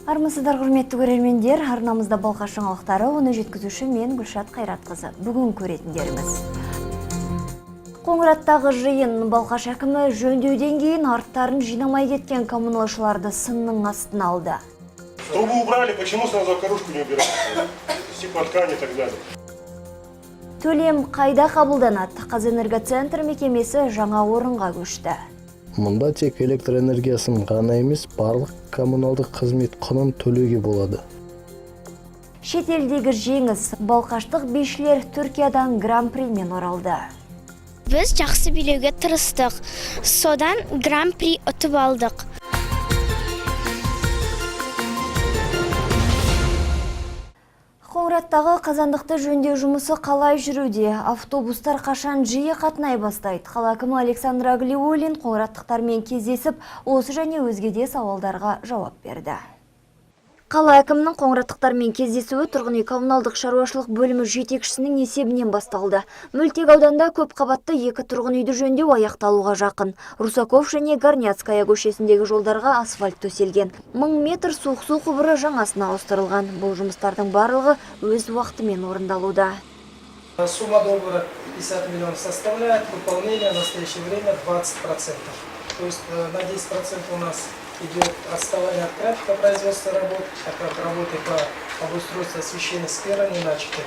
Армысыздар, құрметті көрермендер! Арнамызда Балқаш жаңалықтары, оны жеткізуші мен, Гүлшат Қайратқызы. Бүгін көретіндеріміз: Қоңыраттағы жиын. Балқаш әкімі жөндеуден кейін арттарын жинамай кеткен коммуналшыларды сынның астына алды. Трубу убрали, почему сразу окорушку не убирали? Стеклоткань и так далее. Төлем қайда қабылданады? Қазэнергоцентр мекемесі жаңа орынға көшті. Мұнда тек электр энергиясын ғана емес, барлық коммуналдық қызмет құнын төлеуге болады. Шетелдегі жеңіс. Балқаштық бишілер Түркиядан гран-примен оралды. Біз жақсы билеуге тырыстық, содан гран-при ұтып алдық. Қоңыраттағы қазандықты жөндеу жұмысы қалай жүруде? Автобустар қашан жиі қатынай бастайды? Қала әкімі Александр Аглиуллин қоңыраттықтармен кездесіп, осы және өзге де сауалдарға жауап берді. Қала әкімінің қоңыраттықтармен кездесуі тұрғын үй коммуналдық шаруашылық бөлімі жетекшісінің есебінен басталды. Мөлтек ауданда көп қабатты екі тұрғын үйді жөндеу аяқталуға жақын. Русаков және Горняцкая көшесіндегі жолдарға асфальт төселген. 1000 метр суық су құбыры жаңасына ауыстырылған. Бұл жұмыстардың барлығы өз уақытымен орындалуда. Сумма договора 50 миллионов составляет, выполнение в настоящее время 20%. То есть на 10% у нас идет отставание от графика производства работ, так как работы по обустройству освещения сквера не начаты.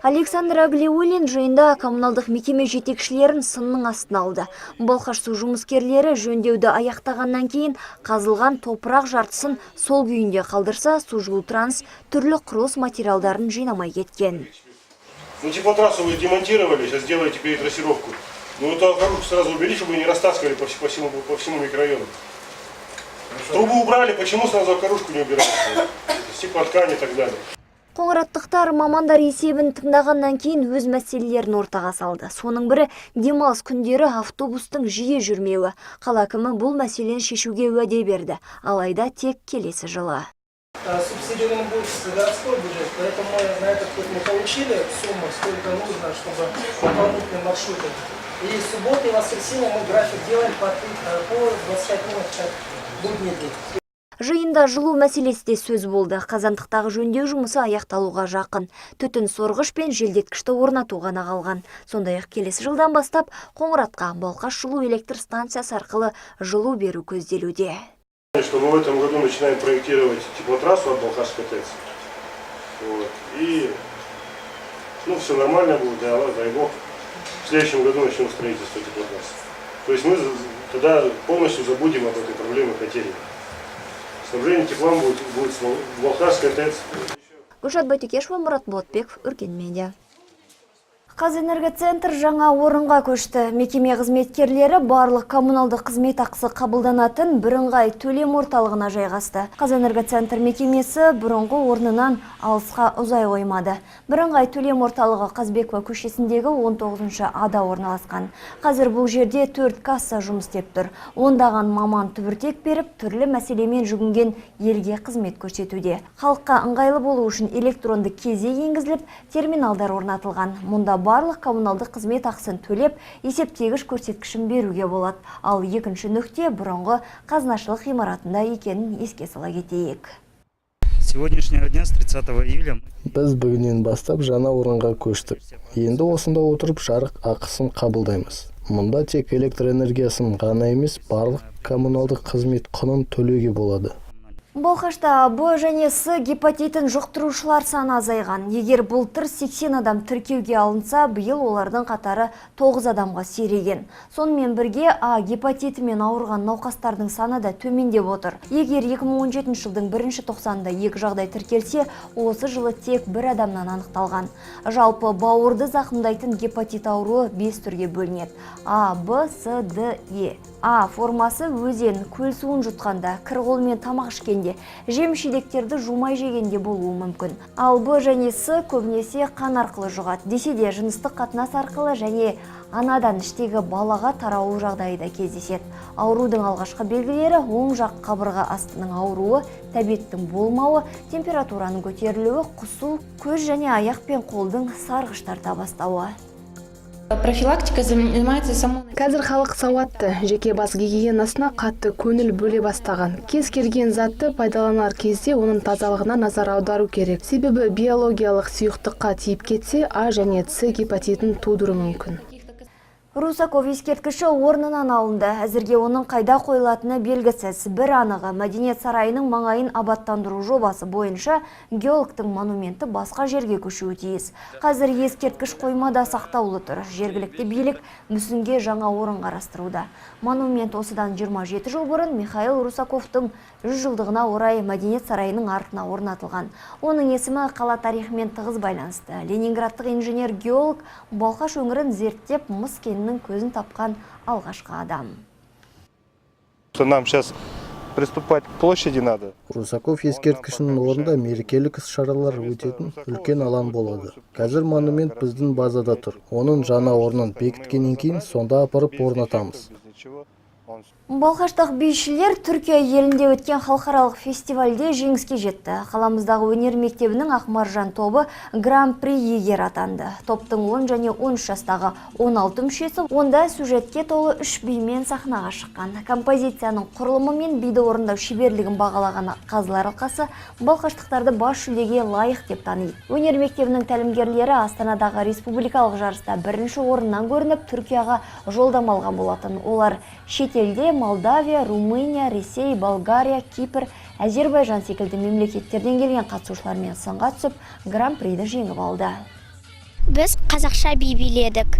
Александр Аглиуллин жиында коммуналдық мекеме жетекшілерін сынның астына алды. Балқаш су жұмыскерлері жөндеуді аяқтағаннан кейін қазылған топырақ жартысын сол күйінде қалдырса, Су жылу транс түрлі құрылыс материалдарын жинамай кеткен. Ну, теплотрассу вы демонтировали, сейчас делаете перетрассировку. Ну, эту окорушку сразу убери, чтобы не растаскивали по всему микрорайону. Трубу убрали, почему сразу окорушку не убирали? Стеклоткань и так далее. Қоңыраттықтар мамандар есебін тыңдағаннан кейін өз мәселелерін ортаға салды. Соның бірі – демалыс күндері автобустың жиі жүрмеуі. Қала әкімі бұл мәселені шешуге уәде берді. Алайда тек келесі жылы. Субсидирован будет городской бюджет, поэтому мы на этот год мы получили сумму, сколько нужно, чтобы дополнительные маршруты. И субботы и воскресенье мы график делаем по 25 минут, как будний день. Жиында жылу мәселесі де сөз болды. Қазандықтағы жөндеу жұмысы аяқталуға жақын. Түтін сорғыш пен желдеткішті орнату ғана қалған. Сондай-ақ келесі жылдан бастап Қоңыратқа Балқаш жылу электр станциясы арқылы жылу беру көзделуде. Что мы в этом году начинаем проектировать теплотрассу от Балхашской ТЭЦ. Вот. И, ну, все нормально будет, да, дай бог. В следующем году начнем строительство теплотрассы. То есть мы тогда полностью забудем об этой проблеме котельной. Снабжение теплом будет с Балхашской ТЭЦ. Гүлшат Байтекешова, Мұрат Болотбеков, Үркен медиа. Қазэнергоцентр жаңа орынға көшті. Мекеме қызметкерлері барлық коммуналдық қызмет ақысы қабылданатын бірыңғай төлем орталығына жайғасты. Қазэнергоцентр мекемесі бұрынғы орнынан алысқа ұзай қоймады. Бірыңғай төлем орталығы Қазбекова көшесіндегі 19 ада орналасқан. Қазір бұл жерде төрт касса жұмыс істеп тұр. Ондаған маман түбіртек беріп, түрлі мәселемен жүгінген елге қызмет көрсетуде. Халыққа ыңғайлы болу үшін электронды кезек енгізіліп, терминалдар орнатылған. Мұнда барлық коммуналдық қызмет ақысын төлеп, есептегіш көрсеткішін беруге болады. Ал екінші нүкте бұрынғы қазынашылық ғимаратында екенін еске сала кетейік. С сегодняшнего дня, с 30 июля, Біз бүгіннен бастап жаңа орынға көштік. Енді осында отырып жарық ақысын қабылдаймыз. Мұнда тек электр энергиясын ғана емес, барлық коммуналдық қызмет құнын төлеуге болады. Балқашта Б және С гепатитін жұқтырушылар саны азайған. Егер былтыр 80 адам тіркеуге алынса, биыл олардың қатары 9 адамға сиреген. Сонымен бірге А гепатитімен ауырған науқастардың саны да төмендеп отыр. Егер 2017 жылдың бірінші тоқсанында екі жағдай тіркелсе, осы жылы тек бір адамнан анықталған. Жалпы бауырды зақымдайтын гепатит ауруы 5 түрге бөлінеді: А, Б, С, Д, Е. А формасы өзен, көл суын жұтқанда, кір қолмен тамақ ішкенде, жеміс жидектерді жумай жегенде болуы мүмкін. Ал Б және С көбінесе қан арқылы жұғады. Десе де, жыныстық қатынас арқылы және анадан іштегі балаға таралу жағдайы да кездеседі. Аурудың алғашқы белгілері – оң жақ қабырға астының ауруы, тәбеттің болмауы, температураның көтерілуі, құсу, көз және аяқ пен қолдың сарғыш тарта бастауы. Профилактика занимается само Қазір халық сауатты, жеке бас гигиенасына қатты көңіл бөле бастаған. Кез келген затты пайдаланар кезде оның тазалығына назар аудару керек. Себебі биологиялық сұйықтыққа тиіп кетсе, А және С гепатитін тудыруы мүмкін. Русаков ескерткіші орнынан алынды. Әзірге оның қайда қойылатыны белгісіз. Бір анығы, Мәдениет сарайының маңайын абаттандыру жобасы бойынша геологтың монументі басқа жерге көшуі тиіс. Қазір ескерткіш қоймада сақтаулы тұр. Жергілікті билік мүсінге жаңа орын қарастыруда. Монумент осыдан 27 жыл бұрын Михаил Русаковтың 100 жылдығына орай Мәдениет сарайының артына орнатылған. Оның есімі қала тарихымен тығыз байланысты. Ленинградтық инженер-геолог Балқаш өңірін зерттеп, мыс кенінің көзін тапқан алғашқы адам. Что нам сейчас приступать к площади надо. Русаков ескерткішінің орнында мерекелік іс-шаралар өтетін үлкен алаң болады. Қазір монумент біздің базада тұр. Оның жаңа орнын бекіткеннен кейін сонда апарып орнатамыз. Без ничего. Он Балқаштық бишілер Түркия елінде өткен халықаралық фестивальде жеңіске жетті. Қаламыздағы өнер мектебінің «Ақмаржан» тобы Гран-при иегері атанды. Топтың 10 және 13 жастағы 16 мүшесі онда сюжетке толы үш бимен сахнаға шыққан. Композицияның құрылымы мен биді орындау шеберлігін бағалаған қазылар алқасы балқаштықтарды бас жүлдеге лайық деп таниды. Өнер мектебінің тәлімгерлері Астанадағы республикалық жарыста бірінші орыннан көрініп, Түркияға жолдама алған болатын. Олар шетелде Молдавия, Румыния, Ресей, Болгария, Кипр, Әзербайжан секілді мемлекеттерден келген қатысушылармен сынға түсіп, Гран-приді жеңіп алды. Біз қазақша би биледік.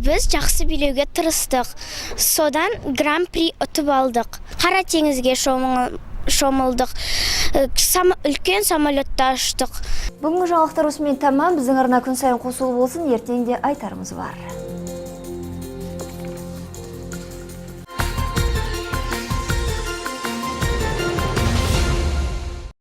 Біз жақсы билеуге тырыстық, содан Гран-при ұтып алдық. Қара теңізге шомылдық. Үлкен самолетта ұштық. Бүгінгі жаңалықтар осымен тәмам. Біздің арна күн сайын қосулы болсын. Ертең де айтарымыз бар.